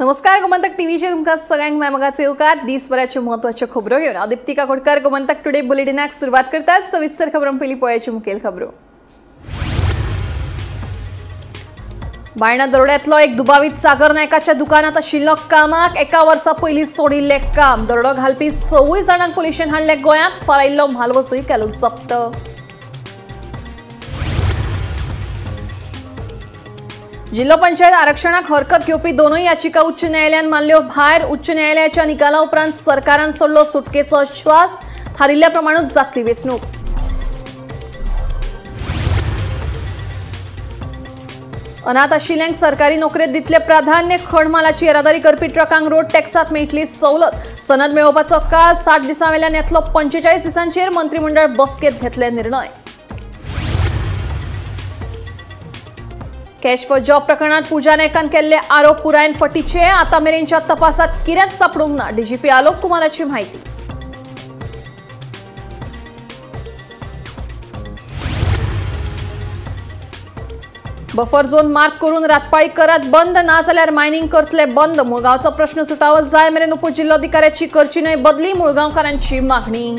नमस्कार, गोमंतक टीव्हीचेर तुमकां सगळ्यांक माय येवकार. दिसभराच्यो म्हत्वाच्यो खबरो घेवन हांव दीप्तिका कोटकर गोमंतक टुडे बुलेटिनाक सुरवात करतात. सविस्तर खबरां पयलीं पळयाच्यो मुखेल खबरो. बायणा दरोड्यांतलो एक दुबावीत सागर नायकाच्या दुकानांत आशिल्लो कामाक एका वर्सा पयलीं सोडिल्लें काम. दरोडो घालपी 6 जाणांक पुलिशेन हाडले गोंयांत. फारायिल्लो म्हालवसूय केलो जप्त. जिल्हो पंचायत आरक्षणाक हरकत घेवपी दोनूय याचिका उच्च न्यायालयान मानल्यो भायर. उच्च न्यायालयाच्या निकाला उपरांत सरकारान सोडलो सुटकेचो श्वास. थारिल्ल्या प्रमाणूच जातली वेंचणूक. अनाथ आशिल्ल्यांक सरकारी नोकरेंत दितले प्राधान्य. खणमालाची येरादारी करपी ट्रकांक रोड टॅक्सांत मेळटली सवलत. सनद मेळोवपाचो काळ 60 दिसां वेल्यान येतलो 45 दिसांचेर. मंत्रीमंडळ बसकेंत घेतले निर्णय. कॅश फॉर जॉब प्रकरणात पूजा नायकान केल्ले आरोप पुरायेन फटीचे. आतां मेरेनच्या तपासात कितेंच सापडूंक ना. डीजीपी आलोक कुमाराची म्हायती. बफर झोन मार्क करून रातपाळी करात बंद, ना जाल्यार मायनिंग करतले बंद. मुळगांवचो प्रश्न सुटावो जाय मेरेन उपजिल्लोधिकाऱ्याची करची न्हय बदली. मुळगांवकारांची मागणी.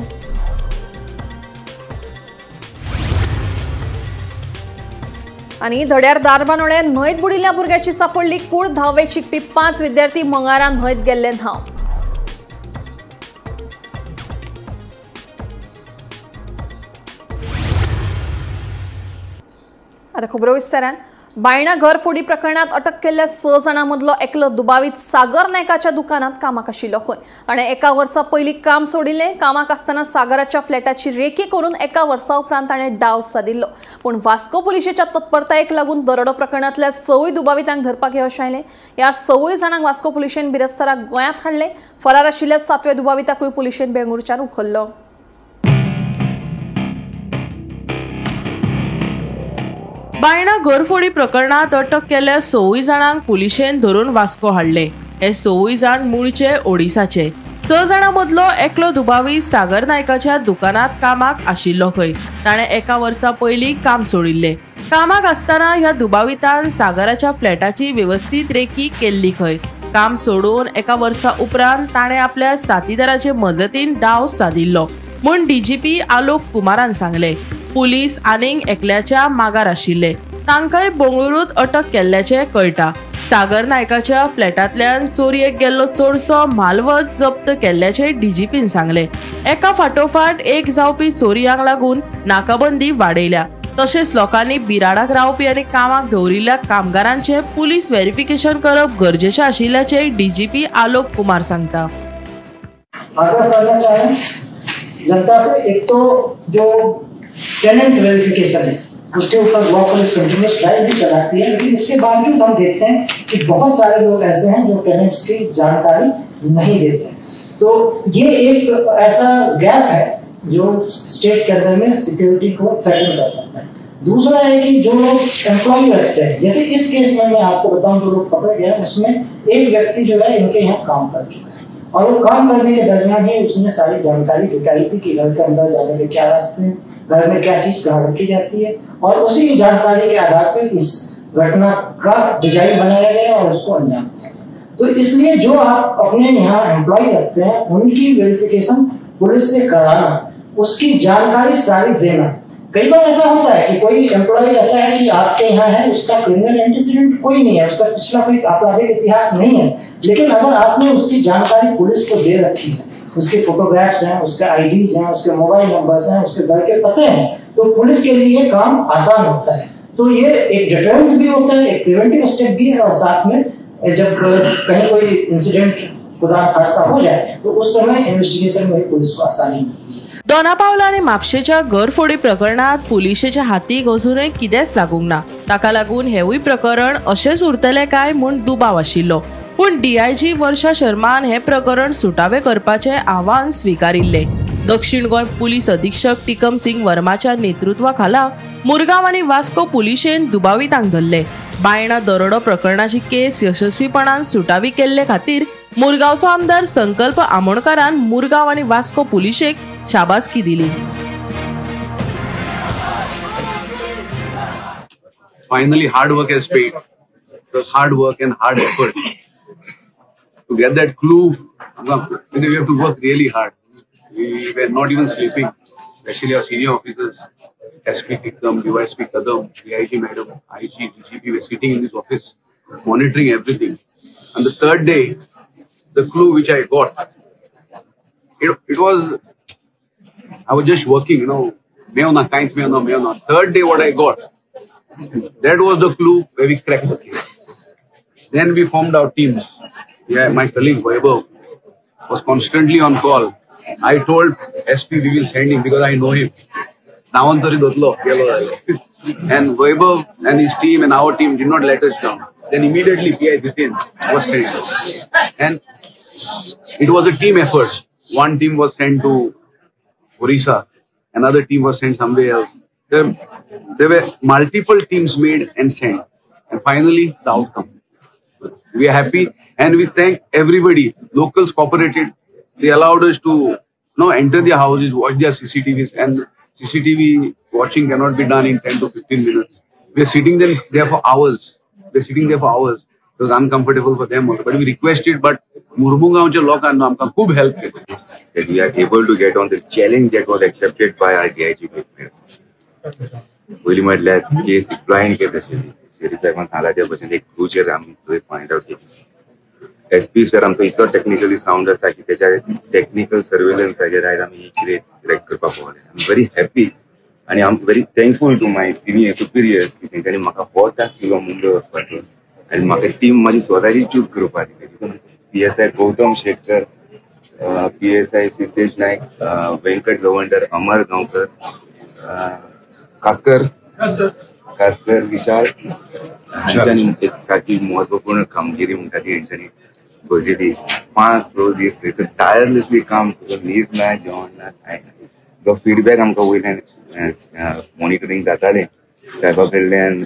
आनी धड्यार दारबानोड्या न्हंयत बुडिल्ल्या भुरग्याची सापडली कूड. धावेक शिकपी 5 विद्यार्थी मंगारा न्हंयत गेल्ले न्हांव. आता खबरो विस्तारान. बायणा घरफोडी प्रकरणात अटक केल्ल्या 6 जाणां मदलो एकलो दुबावीत सागर नायकाच्या दुकानात कामाक आशिल्लो खंय. ताणें एका वर्सा पयलीं काम सोडिल्लें. कामाक आसतना सागराच्या फ्लॅटाची रेकी करून एका वर्सा उपरांत ताणें डाव सादिल्लो. पूण वास्को पुलिशेच्या तत्परतायेक लागून दरोडो प्रकरणांतल्या 6 दुबावितांक धरपाक यश आयलें. ह्या 6 जाणांक वास्को पुलिशेन बिरेस्तारा गोंयांत हाडले. फरार आशिल्ल्या 7व्या दुबाविताकूय पुलिशेन बेंगळुरूच्यान उखल्लो. बायणा घरफोडी प्रकरणात अटक केल्ल्या 6 जाणांक पुलिशेन धरून वास्को हाडले. हे 6 जाण मूळचे ओडिसाचे. 6 जाणां मदलो एकलो दुबावीत सागर नायकाच्या दुकानात कामाक आशिल्लो खंय. ताणें एका वर्सा पयलीं काम सोडिल्लें. कामाक आसतना ह्या दुबावितान सागराच्या फ्लॅटाची वेवस्थीत रेकी केल्ली खंय. काम सोडून एका वर्सा उपरांत ताणें आपल्या साथीदाराचे मजतीन डाव सादिल्लो म्हूण डीजीपी आलोक कुमारान सांगलें. पुलीस आनीक एकल्याच्या मागार आशिल्ले. तांकांय बंगळुरूंत अटक केल्ल्याचें कळटा. सागर नायकाच्या फ्लॅटांतल्यान चोरयेक गेल्लो चडसो म्हालवज जप्त केल्ल्याचें डीजीपीन सांगलें. एका फाटोफाट एक जावपी चोरयांक लागून नाकाबंदी वाडयल्या. तशेंच लोकांनी बिराडाक रावपी आनी कामाक दवरिल्ल्या कामगारांचें पुलीस व्हेरिफिकेशन करप गरजेचें आशिल्ल्याचें डीजीपी आलोक कुमार सांगता. जनता से एक तो जो टेनेंट वेरिफिकेशन है उसके ऊपर गोवा पुलिस कंटिन्यूस ड्राइव भी चलाती है, लेकिन इसके बावजूद हम देखते हैं कि बहुत सारे लोग ऐसे हैं जो टेनेंट्स की जानकारी नहीं देते। तो ये एक ऐसा गैप है जो स्टेट के अंदर में सिक्योरिटी को थ्रेटन कर सकता है। दूसरा है कि जो लोग एम्प्लॉय रखते हैं, जैसे इस केस में मैं आपको बताऊं जो लोग पकड़े गए हैं उसमें एक व्यक्ति जो है इनके यहाँ काम कर चुका है और वो काम करने के दरमियान ही उसने सारी जानकारी जुटाई थी कि घर के अंदर जाने के क्या रास्ते हैं, घर में क्या चीज कहाँ रखी जाती है, और उसी जानकारी के आधार पर इस घटना का डिजाइन बनाया गया और उसको अंजाम दिया गया। तो इसलिए जो आप अपने यहाँ एम्प्लॉय रखते हैं उनकी वेरिफिकेशन पुलिस से कराना, उसकी जानकारी सारी देना। कई बार ऐसा होता है कि कोई एम्प्लॉय ऐसा है कि आपके यहाँ है, उसका क्रिमिनल एंटीसीडेंट कोई नहीं है, उसका पिछला कोई आपराधिक इतिहास नहीं है, लेकिन अगर आपने उसकी जानकारी पुलिस को दे रखी है, उसके फोटोग्राफ्स हैं, उसके आईडीज हैं, उसके मोबाइल नंबर्स हैं, उसके घर के पते हैं, तो पुलिस के लिए ये काम आसान होता है। तो ये एक डिटरेंस भी होता है, एक प्रिवेंटिव स्टेप भी है, और साथ में जब कहीं कोई इंसिडेंट खुदा खास्ता हो जाए तो उस समय इन्वेस्टिगेशन में पुलिस को आसानी होती है। दोनापावला आनी म्हापशेच्या घरफोडी प्रकरणात पुलिशेच्या हातीक अजूनय कितेंच लागूंक ना. ताका लागून हेवूय प्रकरण अशेंच उरतलें काय म्हूण दुबाव आशिल्लो. पूण डीआयजी वर्षा शर्मान हें प्रकरण सुटावें करपाचें आव्हान स्विकारिल्लें. दक्षिण गोंय पुलीस अधीक्षक टिकम सिंग वर्माच्या नेतृत्वा खाला मुरगांव आनी वास्को पुलिशेन दुबावितांक धरले. बायणा दरोडो प्रकरणाची केस यशस्वीपणान सुटावी केल्ले खातीर मुरगांवचो आमदार संकल्प आमोणकारान मुरगांव आनी वास्को पुलिशेक शाबासकी दिली. Finally, hard work has paid. Because hard work and hard effort To get that clue, we have to work really hard. We were not even sleeping, especially our senior officers, SP Tikam, DYSP Kadam, DIG Madam, IG, DGP were sitting in this office monitoring everything. And the third day, the clue which I got, it was, I was just working, you know, mevna, kainch mevna, mevna. Third day what I got, that was the clue where we cracked the case. Then we formed our teams. Yeah, my colleague Vaibhav was constantly on call. I told SP we will send him because I know him. Navan tari dotlo. And Vaibhav and his team and our team did not let us down. Then immediately PI Ditin was sent. And it was a team effort. One team was sent to Orissa, another team was sent somewhere else. There were multiple teams made and sent. And finally, the outcome. We are happy and we thank everybody. Locals cooperated. They allowed us to, you know, enter their houses, watch their CCTVs, and CCTV watching cannot be done in 10 to 15 minutes. We are sitting there for hours. We are sitting there for hours. It was uncomfortable for them also. But we requested, but Murmungaonche lokanno amka khub help kele. That we are able to get on the challenge that was accepted by our DIG. पयली म्हटल्यार केस blind केस आशिल्ली. Sheriff साहेबान सांगला त्या भशेन एक क्लूचेर आमी थंय find out केली. एसपी सर आमचो इतलो टेक्निकली सावंड आसा की तेच्या टेक्निकल सर्वेलन्साचेर आयज आमी ही केस क्रॅक करपाक पावले. I am very happy आनी I am very thankful to my senior superiors की तेंच्यांनी म्हाका हो टास्क दिलो मुंबय वचपाचो आनी म्हाका टीम म्हाजी स्वताची चूज करपाक दिली. तितून PSI Gautam Shetkar, PSI Siddhesh Naik, Venkat Gavandar, Amar Gaonkar, Kaskar Kaskar Vishal हांच्यांनी एक सारकी महत्वपूर्ण कामगिरी म्हणटा ती हेंच्यांनी बसयली. 5-6 दीस थंयसर टायरलेसली काम करून, न्हीद ना, जेवण ना, कांय ना. जो फिडबॅक आमकां वयल्यान मॉनिटरींग जातालें साहेबा कडल्यान,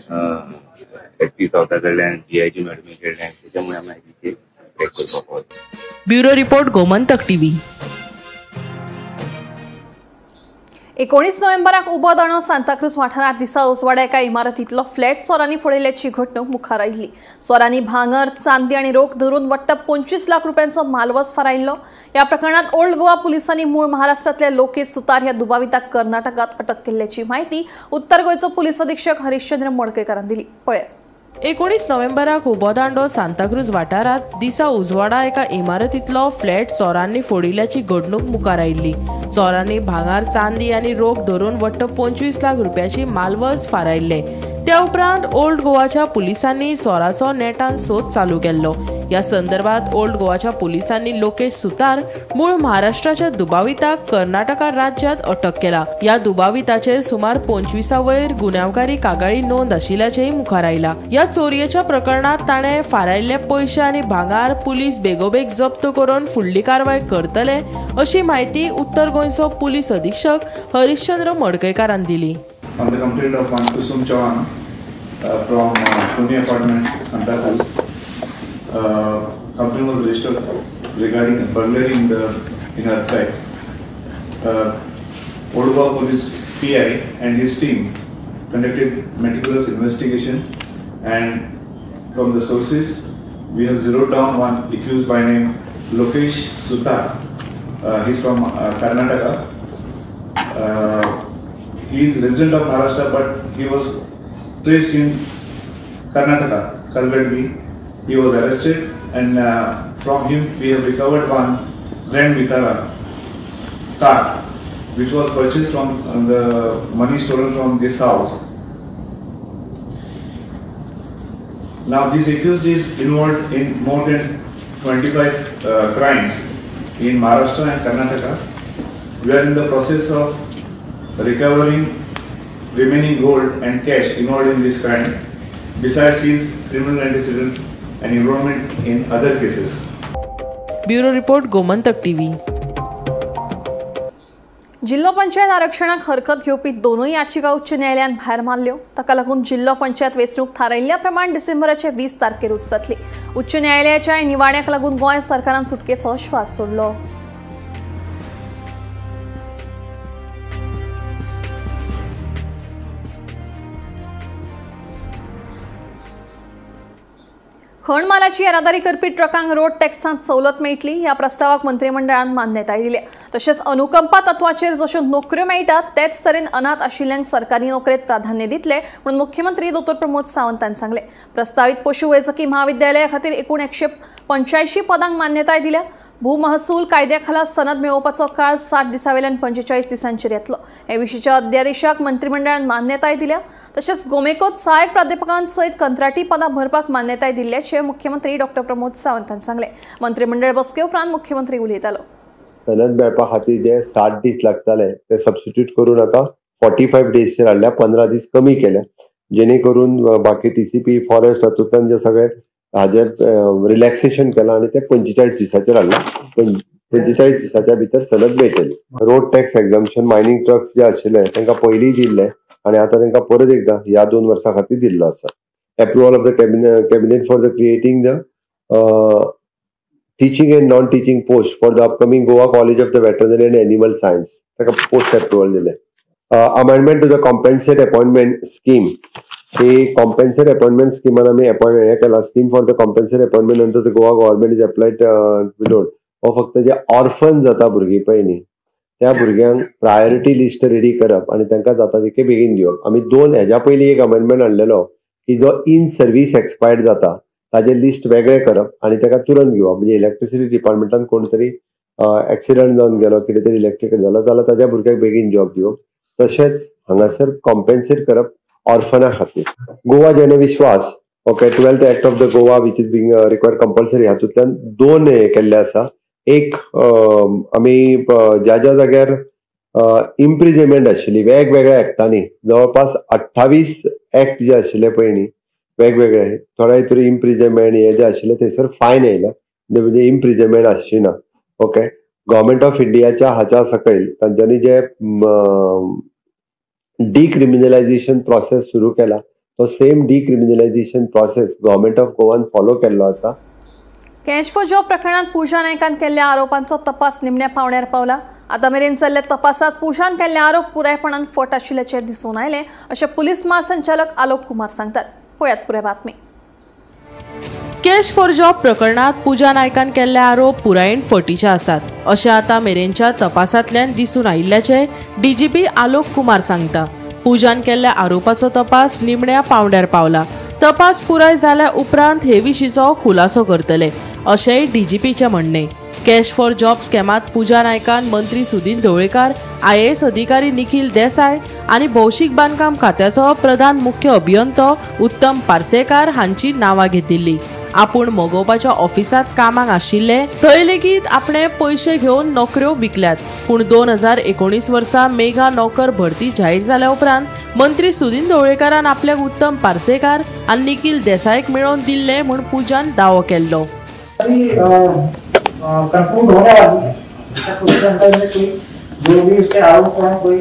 एसपी सावता कडल्यान, डीआयजी मॅडमी कडल्यान, तेच्यामुळे आमी आयज क्रॅक करपाक पावले. Bureau report, Gomantak TV. 19 नोव्हेंबराक उबो दांडो सांताक्रूज वाठारांत दिसा उजवाडा एका इमारतींतलो फ्लॅट चोरांनी फोडिल्ल्याची घडणूक मुखार आयिल्ली. चोरांनी भांगर, चांदी आनी रोख धरून वट्ट 25 लाख रुपयांचो मालवस फारायिल्लो. ह्या प्रकरणांत ओल्ड गोवा पुलिसांनी मूळ महाराष्ट्रांतल्या लोकेश सुतार ह्या दुबाविताक कर्नाटकांत अटक केल्ल्याची माहिती उत्तर गोंयचो पुलीस अधीक्षक हरिश्चंद्र मडकयकारान दिली. पळय 19 नोव्हेंबराक उबोदांडो सांताक्रूज वाठारांत दिसा उजवाडा एका इमारतींतलो फ्लॅट चोरांनी फोडिल्ल्याची घडणूक मुखार आयिल्ली. चोरांनी भांगर, चांदी आनी रोख धरून वट्ट 25 लाख रुपयाची मालवज फारायिल्ले. त्या उपरांत ओल्ड गोवाच्या पुलिसांनी चोराचो नेटान सोद चालू केल्लो. ह्या संदर्भात ओल्ड गोवाच्या पुलिसांनी लोकेश सुतार मूळ महाराष्ट्राच्या दुबाविताक कर्नाटका राज्यात अटक केला. ह्या दुबाविताचेर सुमार 25 वयर गुन्यांवकारी कागाळी नोंद आशिल्ल्याचेय मुखार आयला. ह्या चोरयेच्या प्रकरणात ताणें फारायिल्ले पयशे आनी भांगर पुलीस बेगोबेग जप्त करून फुडली कारवाय करतले अशी माहिती उत्तर गोंयचो पुलीस अधीक्षक हरिश्चंद्र मडकयकारान दिली. On the complaint of one Kusum Chauhan from Pune apartment, Santa Cruz, complaint was registered regarding a burglary in her flat. Old Goa Police PI and his team conducted meticulous investigation, and from the sources we have zeroed down one accused by name Lokesh Sutar. He's from Karnataka. He is resident of Maharashtra, but he was traced in Karnataka, Kalgadgi. He was arrested, and from him we have recovered one Grand Vitara car, which was purchased from the money stolen from this house. Now this accused is involved in more than 25 crimes in Maharashtra and Karnataka. We are in the process of recovering remaining gold and cash involved in this crime, besides his criminal antecedents and involvement in other cases. Bureau report, Gomantak TV. जिल्हो पंचायत आरक्षणाक हरकत घेवपी दोनूय याचिका उच्च न्यायालयान भायर मारल्यो. ताका लागून जिल्हो पंचायत वेंचणूक थारायिल्ल्या प्रमाण डिसेंबराचे 20 तारखेरूच जातली. उच्च न्यायालयाच्या निवाड्याक लागून गोंय सरकारान सुटकेचो श्वास सोडलो. खण मालाची येरादारी करपी ट्रकांक रोड टॅक्सांत सवलत मेळटली. ह्या प्रस्तावाक मंत्रिमंडळान मान्यताय दिल्या. तशेंच अनुकंपा तत्वाचेर जश्यो नोकऱ्यो मेळटात तेच तरेन अनाथ आशिल्ल्यांक सरकारी नोकरेत प्राधान्य दितले म्हणून मुख्यमंत्री डॉ प्रमोद सावंतान सांगले. प्रस्तावित पशुवैजकी म्हाविद्यालया खातीर एकूण 185 पदांक मान्यताय दिल्या. भूमहसूल कायद्याखाला सनद मेळोवपाचो काळ 60 दिसावेल्यान 45 दिसांचेर येतलो. हे विशींच्या अध्यादेशाक मंत्रिमंडळान मान्यताय दिल्या. तशेंच गोमेकोत सहाय्यक प्राध्यापकांसयत कंत्राटी पदां भरपाक मान्यताय दिल्ल्याचें मुख्यमंत्री डॉ प्रमोद सावंतान सांगलें. मंत्रिमंडळ बसके उपरांत मुख्यमंत्री उलयतालो. सनद मेळपा खातीर जे 60 दीस लागताले ते सबस्टिट्यूट करून आतां 45 डेजचेर हाडल्या, 15 दीस कमी केल्या, जेणे करून बाकी टीसीपी फॉरेस्ट हातूंतल्यान जे सगळे हाजे रिलॅक्सेशन केला आणि ते 45 दिसाचेर हाडला. 45 दिसाच्या भितर सनद मेळटली. Road tax exemption mining trucks जे आशिल्ले तांकां पयलीं दिल्ले आणि आतां तांकां परत एकदां ह्या 2 वर्सां खातीर दिल्लो आसा. Approval of the cabinet for the creating the teaching and non teaching post for the upcoming Goa college of the veterinary and animal science, ताका पोस्ट अप्रुवल दिलें. Amendment to the compensate appointment scheme, ही compensate appointment स्किमान आमी हें केला. Scheme for the compensate appointment under the Goa government is applied below. हो फक्त जे orphan जाता भुरगीं पळय न्ही त्या भुरग्यांक प्रायोरिटी लिस्ट रेडी करप आनी तांकां जाता तितके बेगीन दिवप. आमी 2 हेज्या पयलीं एक अमेंडमेंट हाडलेलो की जो इन सर्वीस एक्सपायर्ड जाता ताजें लिस्ट वेगळें करप आनी ताका तुरंत घेवप. म्हणजे इलेक्ट्रिसिटी डिपार्टमेंटान कोण तरी एक्सिडंट जावन गेलो, कितें तरी इलेक्ट्रिकल जालो जाल्यार ताज्या भुरग्याक बेगीन जॉब दिवप. तशेंच हांगासर कॉम्पेन्सेट करप ऑर्फना खातीर. Goa Janvishwas okay 12th act of the Goa which is being required compulsory, हातूंतल्यान 2 हे केल्ले आसा. एक आमी ज्या ज्या जाग्यार इम्प्रिजमेंट आशिल्ली वेगवेगळ्या एक्टांनी, जवळपास 28 एक्ट जे आशिल्ले पळय न्ही वेगवेगळे, थोड्या हितून इम्प्रिजमेंट हे जे आशिल्ले थंयसर फायन येयला, म्हणजे इम्प्रिजमेंट आसची ना. ओके, गव्हर्मेंट ऑफ इंडियाच्या हाच्या सकयल तांच्यांनी जे डिक्रिमिनलायझेशन प्रोसेस सुरू केला तो same decriminalisation process government of Goan follow केल्लो आसा. कॅश फॉर जॉब प्रकरणात पूजा नायकान केल्ल्या आरोपांचो तपास निमण्या पावण्यार पावला. आतां मेरेन जाल्ल्या तपासात पूजान केल्ले आरोप पुरायपणान फट आशिल्ल्याचें दिसून आयलें अशें पुलीस म्हासंचालक आलोक कुमार सांगतात. पळयात पुराय बातमी. कॅश फॉर जॉब प्रकरणात पूजा नायकान केल्ले आरोप पुरायेन फटीचे आसात अशें आतां मेरेनच्या तपासांतल्यान दिसून आयिल्ल्याचें डीजीपी आलोक कुमार सांगता. पूजान केल्ल्या आरोपाचो तपास निमण्या पावंड्यार पावला. तपास पुराय जाल्या उपरांत हे विशींचो खुलासो करतले अशेंय डीजीपीचें म्हणणें. कॅश फॉर जॉब स्कॅमात पूजा नायकान मंत्री सुदिन ढवळीकार, आयएएस अधिकारी निखिल देसाय आनी भौशीक बांदकाम खात्याचो प्रधान मुख्य अभियंतो उत्तम पार्सेकार हांची नांवां घेतिल्ली. आपूण मगोवपाच्या ऑफिसांत कामाक आशिल्ले थंय लेगीत आपणे पयशे घेवन नोकऱ्यो विकल्यात. पूण 2019 वर्सा मेघा नोकर भरती जाहीर जाल्या उपरांत मंत्री सुदिन ढवळीकारान आपल्याक उत्तम पार्सेकार आनी निखिल देसायक मेळोवन दिल्ले म्हूण पूजान दावो केल्लो. कंक्लूड होने वाली है, कोई जो भी उसके आरोप हैं कोई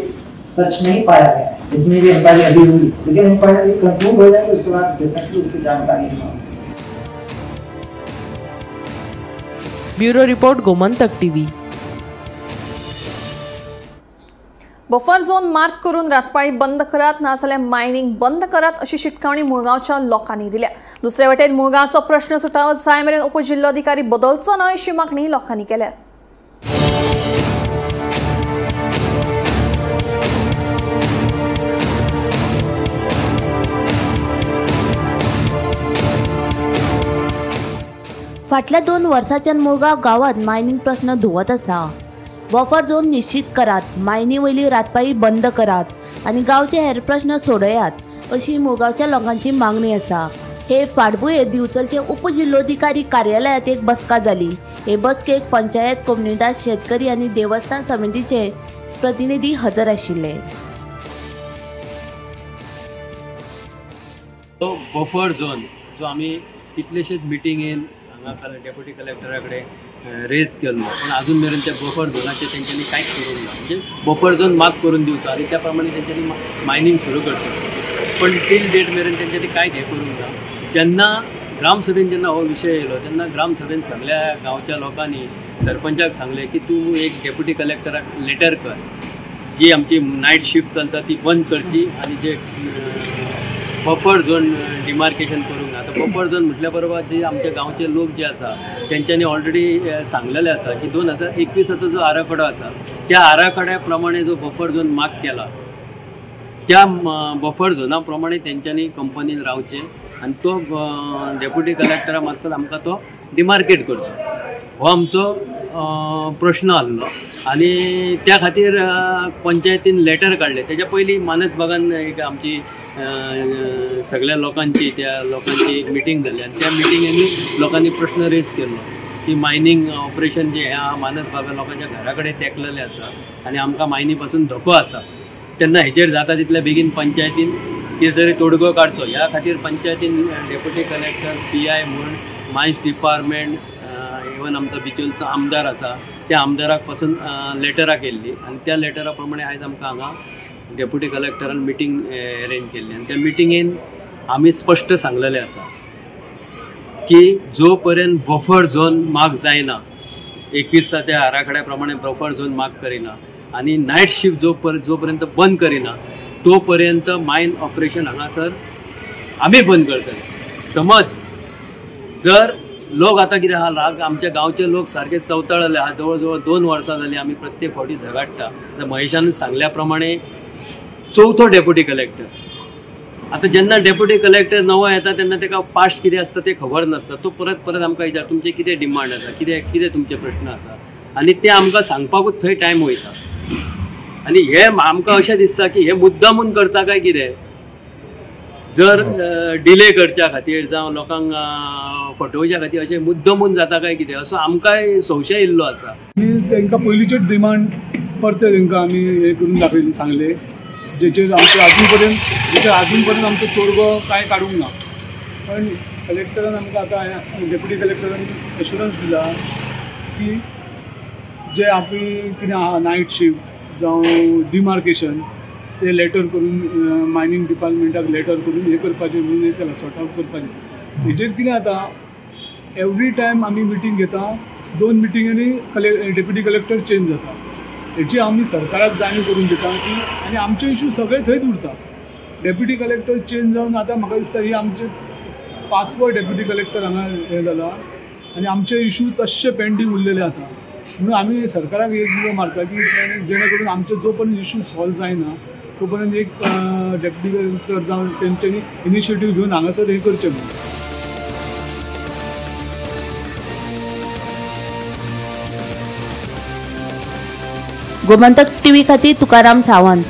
सच नहीं पाया गया है, जितनी भी इंक्वायरी अभी हुई, लेकिन इंक्वायरी कंक्लूड हो जाएगी उसके बाद डेफिनेटली उसकी जानकारी होगी। Bureau report, Gomantak TV. Buffer zone mark करून रातपाळी बंद करात, नाजाल्यार मायनिंग बंद करात अशी शिटकावणी मुळगांवच्या लोकांनी दिल्या। दुसरे वटेन मुळगांवचो प्रश्न सुटावो जाय मेरेन उपजिल्लोधिकारी बदलचो न्हय अशी मागणी लोकांनी केल्या। फाटल्या 2 वर्सांच्यान मुळगांव गांवांत मायनिंग प्रश्न धुवत आसा। बफर झोन निश्चित करात, मायनी वयली रातपाळी बंद करात आनी गांवचे हेर प्रश्न सोडयात अशी मुळगांवच्या लोकांची मागणी आसा। हे फाटभुंयेर दिवचलचे उपजिल्लोधिकारी कार्यालयांत एक बसका जाली। हे बसकेक पंचायत, कोमुनिदाद, शेतकरी आनी देवस्थान समितीचे प्रतिनिधी हजर आशिल्ले। तो बफर झोन जो आमी कितलेशेच मिटिंगेन हांगा डेप्युटी कलेक्टरा कडेन रेज केल्लो, पूण अजून मेरेन त्या बफर झोनाचेर तेंच्यांनी कांयच करूंक ना। म्हणजे बफर झोन मात करून दिवचो आनी त्या प्रमाणे तेंच्यांनी मायनींग सुरू करचें, पण टील डेट मेरेन तेंच्यांनी कांयच हें करूंक ना। जेन्ना ग्रामसभेन जेन्ना हो विशय येयलो तेन्ना ग्रामसभेन सगळ्या गांवच्या लोकांनी सरपंचाक सांगलें की तूं एक डेप्युटी कलेक्टराक लेटर कर, जी आमची नायट शिफ्ट चलता ती बंद करची आनी जे बफर झोन डिमार्केशन करूंक ना. आतां बफर झोन म्हटल्या बरोबर जे आमच्या गांवचे लोक जे आसा तेंच्यांनी ऑलरेडी सांगलेले आसा की 2021 जो आराखडो आसा त्या आराखड्या प्रमाणे जो बफर झोन मार्क केला त्या बफर झोना प्रमाणे तेंच्यांनी कंपनीन रावचें आनी तो डेप्युटी कलेक्टरा मार्फत आमकां तो डिमार्केट करचो हो आमचो प्रश्न आसलो. आनी त्या खातीर पंचायतीन लेटर काडलें. तेच्या पयलीं मानसबागान एक आमची सगळ्या लोकांची त्या लोकांची एक मिटींग जाली आनी त्या मिटिंगेनी लोकांनी प्रश्न रेज केल्लो की मायनींग ऑपरेशन जें हें आहा मानसबागा लोकांच्या घरा कडेन तेंकलेलें आसा आनी आमकां मायनी पासून धोको आसा, तेन्ना हेचेर जाता तितले बेगीन पंचायतीन कितें तरी तोडगो काडचो. ह्या खातीर पंचायतीन डेप्युटी कलेक्टर PI म्हूण मायन्स डिपार्टमेंट इवन आमचो बिचोलचो आमदार आसा त्या आमदाराक पासून लेटरां केल्ली आनी त्या लेटरा प्रमाणे आयज आमकां हांगा डेप्युटी कलेक्टरान मिटींग अरेंज केल्ली आनी त्या मिटिंगेन आमी स्पश्ट सांगलेलें आसा की जो पर्यंत बफर झोन मार्क जायना 21 आराखड्या प्रमाणे बफर झोन मार्क करिना आनी नायट शिफ्ट जो पर्यंत बंद करिना तो पर्यंत मायन ऑपरेशन हांगासर आमी बंद करतले. समज जर लोक आतां कितें आहा राग आमच्या गांवचे लोक सारके चवताळले आहा, जवळ जवळ 2 वर्सां जालीं आमी प्रत्येक फावटी झगाडटा. आतां महेशान सांगल्या प्रमाणे चवथो डेप्युटी कलेक्टर, आतां जेन्ना डेप्युटी कलेक्टर नवो येता तेन्ना ताका पास्ट कितें आसता तें खबर नासता, तो परत परत आमकां विचार तुमचें कितें डिमांड आसा, कितें कितें तुमचे प्रश्न आसा आनी ते आमकां सांगपाकूच थंय टायम वयता. आनी हे आमकां अशें दिसता की हे मुद्दामून करता काय कितें, जर डिले करच्या खातीर जावं लोकांक फटोवच्या खातीर अशें मुद्दमून जाता काय कितें असो आमकांय संशय येयल्लो आसा. आनी तांकां पयलींचेच डिमांड परते तांकां आमी हें करून दाखयलें सांगलें जेचेर आमचें आजून पर्यंत आमचो तोडगो कांय काडूंक ना. पण कलेक्टरान आमकां आतां डेप्युटी कलेक्टरान एश्युरन्स दिला की जे आमी कितें आहा नायट शिफ्ट जावं डिमार्केशन ते लेटर करून मायनींग डिपार्टमेंटाक लेटर करून हें करपाचें म्हणून हें केलां, सॉर्ट आवट करपाचें. हेजेर कितें जाता एवरी टायम आमी मिटींग घेता, 2 मिटिंगांनी डेप्युटी कलेक्टर चेंज जाता. हेची आमी सरकाराक जाणीव करून दिता की आनी आमचे इशू सगळे थंयच उरता. डेप्युटी कलेक्टर चेंज जावन आतां म्हाका दिसता ही आमचे 5वो डेप्युटी कलेक्टर हांगा हें जाला आनी आमचे इशू तश्शे पेंडींग उरलेले आसा. म्हणून आमी सरकाराक एक उलो मारता की जेणे करून आमचे जो पर्यंत इशू सॉल्व जायना तो पर्यंत एक डेप्युटी कलेक्टर जावन तेंच्यांनी इनिशिएटीव घेवन हांगासर हें करचें म्हणून. गोमंतक टीव्ही खातीर तुकाराम सावंत.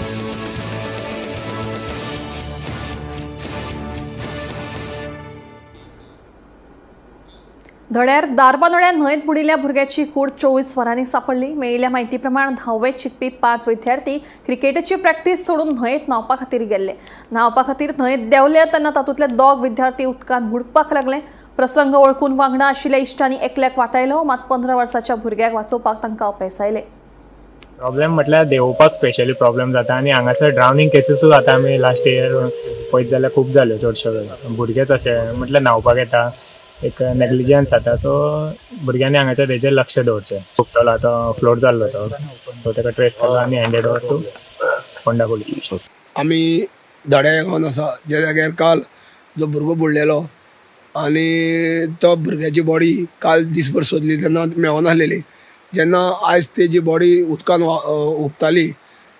धड्यार दारबानोड्या न्हंयेत बुडिल्ल्या भुरग्याची कूड 24 वरांनी सापडली. मेळिल्ल्या म्हायती प्रमाण धावेत शिकपी 5 विद्यार्थी क्रिकेटीची प्रॅक्टीस सोडून न्हंयेत न्हांवपा खातीर गेल्ले. न्हांवपा खातीर न्हंयेत देंवले तेन्ना तातूंतले 2 विद्यार्थी उदकांत बुडपाक लागले. प्रसंग वळखून वांगडा आशिल्ल्या इश्टांनी एकल्याक वाटायलो, मात 15 वर्साच्या भुरग्याक वाचोवपाक तांकां अपेस आयलें. प्रॉब्लेम म्हटल्यार देंवोवपाक स्पेशली प्रॉब्लेम जाता आनी हांगासर ड्रावनींग केसीसूय आतां आमी लास्ट इयर पळयत जाल्यार खूब जाल्यो. चडश्यो भुरगेच अशे म्हटल्यार न्हांवपाक येता, एक नेग्लिजन्स जाता. सो भुरग्यांनी हांगासर तेजेर लक्ष दवरचें. हुपतलो आतां फ्लोट जाल्लो तो, सो ताका ट्रेस केलो आनी handed over to Ponda police. आमी धड्या गांवान आसा ज्या जाग्यार काल जो भुरगो बुडलेलो आनी तो भुरग्याची बॉडी काल दीसभर सोदली तेन्ना मेळनासलेली. जेन्ना आयज तेजी बॉडी उदकान उबताली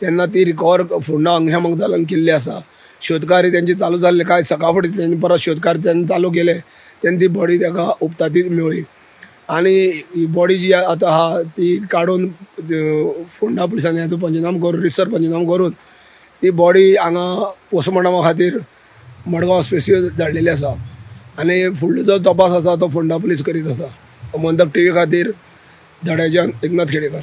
तेन्ना ती रिकवर फोंडा अग्निशामक दलान केल्ली आसा. शोधकार्य तेंचे चालू जाल्ले, कांय सकाळ फुडें तेंचे परत शोधकार्य तेन्ना चालू केले तेन्ना ती बॉडी ताका उबता ती मेळ्ळी. आनी ही बॉडी जी आतां आहा ती काडून फोंडा पुलिसांनी हाचो पंचनामो करून रिसर पंचनामो करून ती बॉडी हांगा पोस्टमॉर्टमा खातीर मडगांव स्पेसियल धाडलेली आसा आनी फुडलो जो तपास आसा तो फोंडा पुलीस करीत आसा. गोमंतक टीव्ही खातीर धड्याच्यान एकनाथ खेडेकर.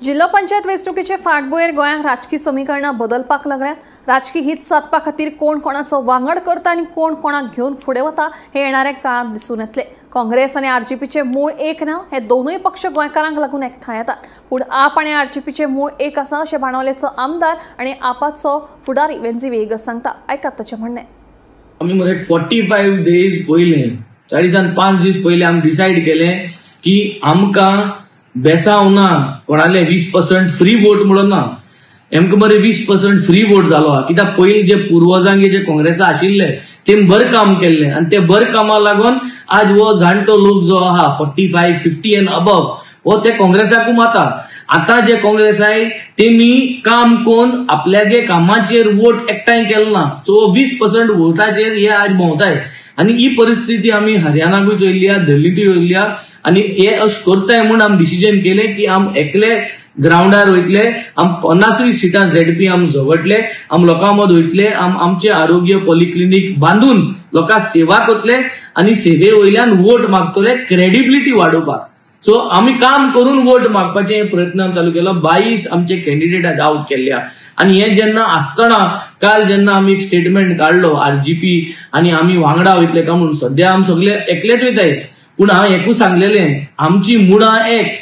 जिल्हो पंचायत वेंचणुकेचे फाटभुंयेर गोंयांत राजकी समीकरणां बदलपाक लागल्यात. राजकी हित सादपा खातीर कोण कोणाचो वांगड करता आनी कोण कोणाक घेवन फुडें वता हे येणाऱ्या काळांत दिसून येतले. काँग्रेस आनी आरजीपीचे मूळ एक ना, हे दोनूय पक्ष गोंयकारांक लागून एकठांय येतात. पूण आप आनी आरजीपीचे मूळ एक आसा अशें बाणावलेचो आमदार आनी आपाचो फुडारी वेंझी व्हिएगस सांगता. आयकात ताचें म्हणणें. आमी मरे 45 डेज पयले 45 दीस पयले आमी डिसायड केलें की आमकां बेसांव ना, कोणाले 20% फ्री वोट म्हणून ना. हेमकां मरे 20% फ्री वोट जालो आहा. कित्याक पयलीं जे पुर्वजांगे जे काँग्रेसा आशिल्ले तेम बरें काम केल्लें आनी ते बरें कामा लागून आज हो जाणटो लोक जो आहा 45, 50 एंड अबव हो ते काँग्रेसाकू माता. आतां जे काँग्रेस आहाय तेमी काम कोन आपल्यागे कामाचेर वोट एकठांय केलो ना. सो 20% वोटाचेर हे आज भोंवताय आनी ही परिस्थिती आमी हरियाणाकूय चोयल्ली आहा, दिल्लींतूय चोयल्ली आहा. आनी हे अशें करताय म्हूण आमी डिसिजन केलें की आम एकले ग्रावंडार वयतले, आम 50 सिटां झेडपी आम झगडले, आम लोकां मद वयतले, आम आमचे आरोग्य पॉलिक्लिनीक बांदून लोकां सेवा करतले आनी सेवे वयल्यान वोट मागतले क्रेडिबिलिटी वाडोवपाक. सो आमी काम करून वोट मागपाचे प्रयत्न आमी चालू केलो. 22 आमचे कॅन्डिडेट आज आवट केल्ले आहा. आनी हे जेन्ना आसतना काल जेन्ना आमी एक स्टेटमेंट काडलो आरजीपी आनी आमी वांगडा वयतले काय म्हणून, सद्या आमी सगळे एकलेच वयताय, पूण हांव एकूच सांगलेलें आमची मुळां एक,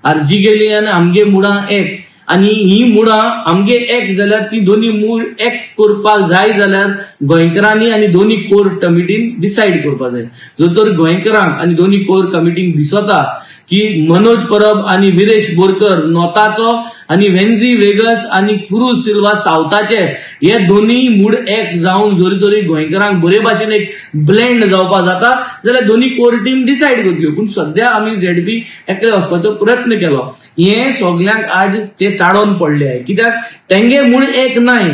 आरजी गेली आनी आमगे मुळां एक, आनी ही मुळां आमगे एक जाल्यार ती दोनी मूळ एक करपाक जाय जाल्यार गोंयकारांनी आनी दोनी कोर कमिटीन डिसायड करपाक जाय. जर तर गोंयकारांक आनी दोनी कोर कमिटीक दिसता की मनोज परब आनी विरेश बोरकर नॉर्थाचो आनी वेन्झी वेगस आनी क्रूज सिल्वा सावथाचे हे दोनी मूड एक जावन जरी तरी गोंयकारांक बरे भाशेन एक ब्लेंड जावपाक जाता जाल्यार दोनी कोर टीम डिसायड करतल्यो. पूण सद्या आमी झेडपी एकले वचपाचो प्रयत्न केलो. हे सगल्यांक आज ते चाडोवन पडले कित्याक तेंगे मूळ एक नाय,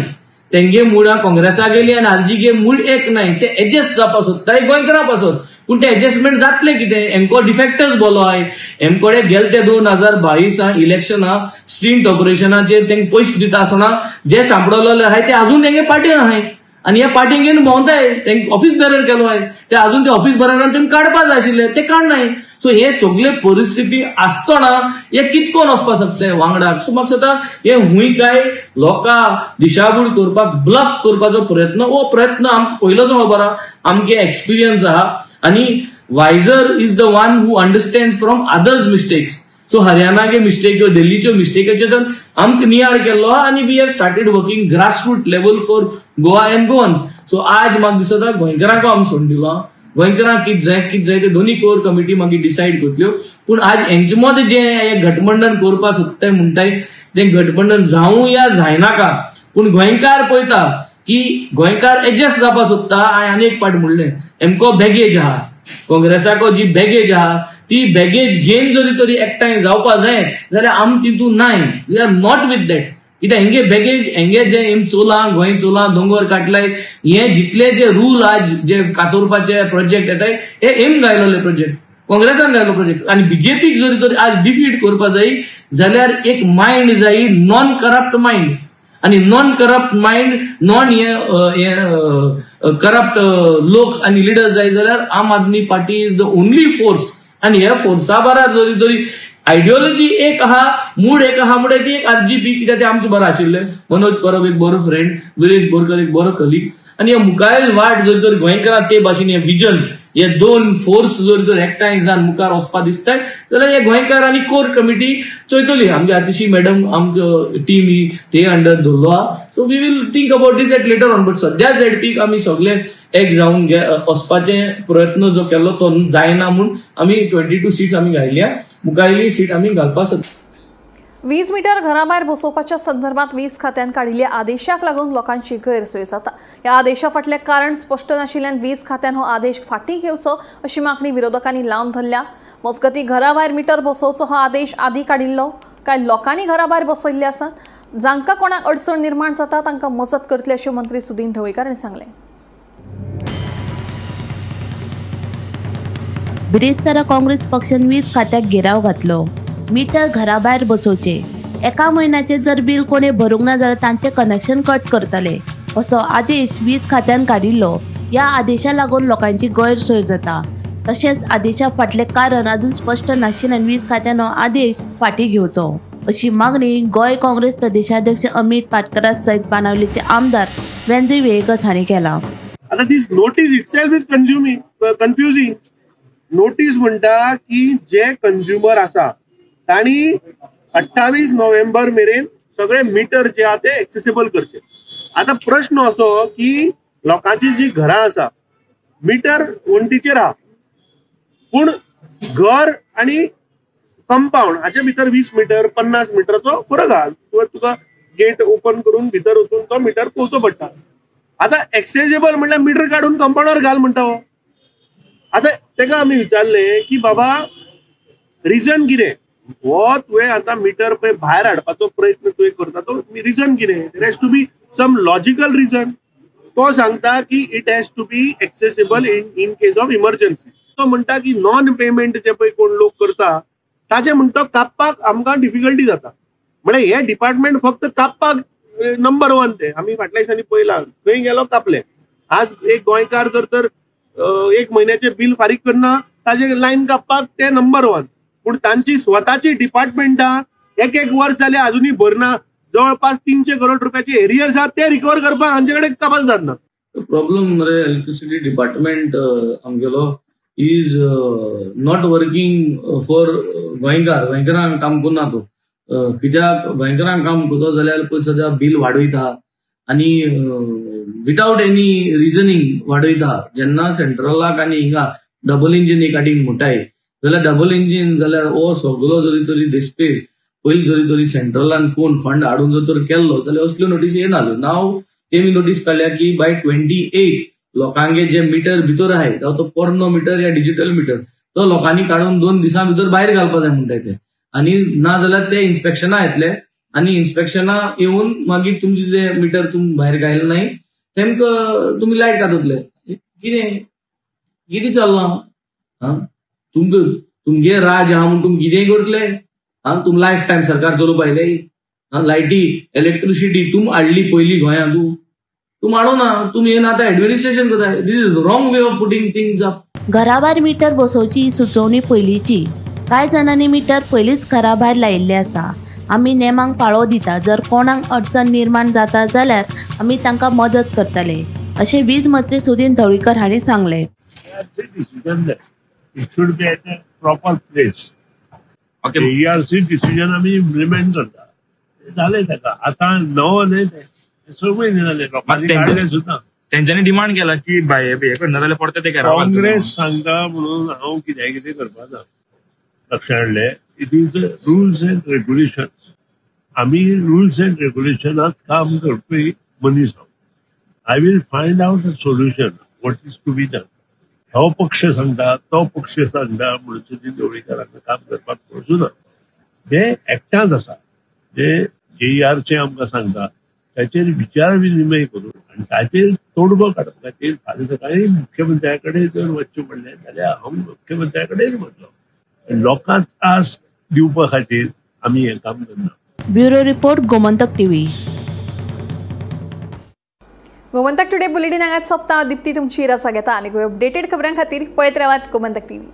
तेंगे मुळां काँग्रेसा गेली आनी आरजी गे मूळ एक नाय, ते एडजस्ट जावपाक सोदताय गोंयकारां पासत. पूण ते एडजस्टमेंट जातले कितें, हेमको डिफेक्टर्स बोलो आहाय, हेमकडे गेले ते 2022 इलेक्शना स्ट्रीट ऑपरेशनाचेर तेंका पयशे दिता आसतना जे सांपडलेले आहाय ते अजून तेंगे पार्टीन आहाय आनी हे पार्टीन घेवन भोंवताय, तेंका ऑफिस बेरर केलो आहाय, ते अजून ते ऑफिस बेररान तेंका काडपा जाय आशिल्ले ते काडनाय. सो हे सगळे परिस्थिती आसतना हे कितकोन वचपाक शकता वांगडा. सो म्हाका दिसता हे हुंय काय लोकां दिशाभूल करपाक ब्लफ करपाचो प्रयत्न, हो प्रयत्न आमकां पयलोच खबर आहा, आमगे एक्सपिरियन्स आहा. आनी wiser is the one who understands from others mistakes. So हरियाणाचे mistake किंवा दिल्लीच्यो मिस्टेकाचेर आमकां नियाळ केल्लो आहा आनी we have started working grassroot level for Goa and Goans. So आज म्हाका दिसता गोंयकारांक आमी सोडून दिलो, गोंयकारांक कितें जाय कितें जाय ते दोनी कोर कमिटी मागीर डिसायड करतल्यो. पूण आज हेंचे मदें जें गठबंधन करपाक सोदताय म्हणटाय तें गठबंधन जावं या जायनाका, पूण गोंयकार पळयता की गोंयकार एडजस्ट जावपाक सोदता. हांवें आनी एक पाट म्हणलें हेमको बॅगेज आहा, काँग्रेसाको जी बॅगेज आहा ती बॅगेज घेवन जरी तरी एकठांय जावपा जाय जाल्यार आमी तितून नाय, we are not with that. कित्याक हेंगे बॅगेज हेंगे जे हेम चोलां गोंय चोलां दोंगर काटलाय हे जितले जे रूल आज जे कातोरपाचे प्रोजेक्ट येताय हे हेम घायलोले प्रोजेक्ट, काँग्रेसान घायलो प्रोजेक्ट. आनी बीजेपीक जरी तरी आज डिफीट करपा जाय जाल्यार एक मायंड जाय नॉन करप्ट मायंड, आनी नॉन करप्ट मायंड नॉन हे करप्ट लोक आनी लिडर्स जाय जाल्यार Aam Aadmi Party is the only force. आनी ह्या फोर्सा बारा जरी तरी आयडियोलॉजी एक आहा, मूड एक आहा, म्हणल्यार ती एक आरजीपी, कित्याक ते आमचे बरें आशिल्ले. मनोज परब एक बरो फ्रेंड, विरेश बोरकर एक बरो कलीग, आनी हे मुखार वाट जर तर गोंयकारां ते भाशेन हे विजन हे दोन फोर्स जर तर एकठांय जावन मुखार वचपा दिसताय जाल्यार हे गोंयकार आनी कोर कमिटी चोयतली. आमगे आतिशी मॅडम आमचो टीम ही ते अंडर धरलो आहा. So we will think about this at later on, but सद्या झेडपीक आमी सगळे एक जावन वचपाचे प्रयत्न जो केलो तो जायना म्हूण आमी 22 सीट्स आमी घायल्या, मुखारली सीट आमी घालपाक सोदता. वीज मीटर घराभायर बसोवपाच्या संदर्भात वीज खात्यान काडिल्ल्या आदेशाक लागून लोकांची गैरसोय जाता. ह्या आदेशा फाटलें कारण स्पश्ट नाशिल्ल्यान वीज खात्यान हो आदेश फाटीं घेवचो अशी मागणी विरोधकांनी लावन धरल्या. मजगतीं घराभायर मीटर बसोवचो हो आदेश आदी काडिल्लो काय लोकांनी घराभायर बसयल्ले आसात, जांकां कोणाक अडचण निर्माण जाता तांकां मजत करतले अशें मंत्री सुदीन ढवळीकार हांणी सांगलें. बिरेस्तारा काँग्रेस पक्षान वीज खात्याक घेराव घातलो. मीटर घराभायर बसोवचे, एका म्हयन्याचे जर बील कोणे भरूंक ना जाल्यार तांचे कनेक्शन कट करतले असो आदेश वीज खात्यान काडिल्लो. ह्या आदेशा लागून लोकांची गैरसोय जाता. तशेंच आदेशा फाटलें कारण अजून स्पश्ट नाशिल्ल्यान वीज खात्यान हो आदेश फाटीं घेवचो अशी मागणी गोंय काँग्रेस प्रदेशाध्यक्ष अमित पाटकरा सयत बाणावलीचे आमदार वेंझी व्हिएगस हांणी केला. आतां this notice itself is consuming confusing. Notice म्हणटा की जे कंज्युमर आसा तांणी 28 नोव्हेंबर मेरेन सगळे मिटर जे आहा ते एक्सेसेबल करचे. आतां प्रश्न असो की लोकांची जी घरां आसा मिटर वण्टीचेर आहा, पूण घर आनी कंपाउंड हाचे भितर 20 मिटर 50 मिटराचो फरक आहा. तुका गेट ओपन करून भितर वचून तो मिटर पोवचो पडटा. आतां एक्सेसेबल म्हणल्यार मिटर काडून कंपाउंडार घाल म्हणटा हो. आतां तेका आमी विचारलें की बाबा रिजन कितें, हो तुवें आतां मिटर पळय भायर हाडपाचो प्रयत्न तुवें करता तो रिजन कितें, there has to be some logical reason. तो सांगता की it has to be accessible in case of emergency. तो म्हणटा की नॉन पेमेंट जे पळय कोण लोक करता ताचे म्हणटा कापपाक आमकां डिफिकल्टी जाता. म्हळ्यार हे डिपार्टमेंट फक्त कापपाक नंबर वन ते आमी फाटल्या दिसांनी पळयलां, खंय गेलो कापले. आज एक गोंयकार जर तर एक म्हयन्याचें बील फारीक करना ताजे लायन कापपाक ते नंबर वन, पूण तांची स्वताची डिपार्टमेंटां एक एक वर्स जालें अजुनूय भरना. जवळपास 300 करोड रुपयाचे एरियर्स आहात ते रिकवर करपाक हांचे कडेन तपास जातना. प्रॉब्लम मरे इलेक्ट्रिसिटी डिपार्टमेंट आमगेलो is not working for गोंयकार, गोंयकारांक काम करना तो. कित्याक गोंयकारांक काम करतो जाल्यार पळय सद्या बील वाडयता आनी विदाउट एनी रिजनींग वाडयता. जेन्ना सेंट्रलाक आनी हिंगा डबल इंजीन एक आडीन म्हणटाय जाल्यार डबल इंजीन जाल्यार हो सगलो जरी तरी डिस्पेस पयलीं जरी तरी सेंट्रलान कोण फंड हाडून जर तर केल्लो जाल्यार असल्यो नोटीस येनाल्यो. नाव तेमी नोटीस काडल्या की बाय 28 लोकांगे जे मिटर भितर आहाय, जावं तो पोरणो मिटर या डिजिटल मिटर, तो लोकांनी काडून 2 दिसां भितर भायर घालपा जाय म्हणटाय ते. आनी ना जाल्यार ते इन्स्पेक्शना येतले आनी इन्स्पेक्शना येवन मागीर तुमचे जे मिटर तुमी भायर घायले नाय तेमकां तुमी लायट काततले. कितें कितें चल्लां? आं, तुमकां तुमगे राज आहा म्हूण तुमी कितेंय करतले? आं, तुमी लायफ टायम सरकार चलोवपा येयले? आं, लायटी इलेक्ट्रिसिटी तुमी हाडली पयलीं गोंयांत, तूं हाडूं ना, तुमी येवन आतां एडमिनिस्ट्रेशन करताय. This is wrong way of putting things up. घराभायर मिटर बसोवची ही सुचोवणी पयलींची. कांय जाणांनी मिटर पयलींच घरा भायर लायिल्ले आसा. आमी नेमांक पाळो दिता. जर कोणाक अडचण निर्माण जाता जाल्यार आमी तांकां मदत करतले अशें वीज मंत्री सुदिन ढवळीकर हांणी सांगलें. It should be at a proper place. ERC decision आमी इम्प्लिमेंट करता. जालें ताका आतां नवो न्हय तें, 6 म्हयने जाले लोकांनी काडलें सुद्दां. तेंच्यांनी डिमांड केला की भाय हे करना जाल्यार परते ते घरा. काँग्रेस सांगता म्हणून हांव कित्याक कितें करपा ना. लक्षात हाडलें, it is rules and regulation. आमी रुल्स एंड रेग्युलेशनात काम करपी मनीस हांव. I will find out a solution what is to be done. हो पक्ष सांगता तो पक्ष सांगता म्हणून सुदीन ढवळीकरांक काम करपाक वचूं ना. जे एक्टांत आसा, जे जेईआरचे आमकां सांगता ताचेर विचार विनिमय करून आनी ताचेर तोडगो काडपा खातीर फाल्यां सकाळीं मुख्यमंत्र्या कडेन जर वचचें पडलें जाल्यार हांव मुख्यमंत्र्या कडेन वतलो. लोकांक त्रास दिवपा खातीर आमी हें काम करना. Bureau report, Gomantak TV. Gomantak today bulletin हांगाच सोंपता. दीप्ती तुमची रजा घेता आनी अपडेटेड खबरां खातीर पळयत रावात गोमंतक टीव्ही.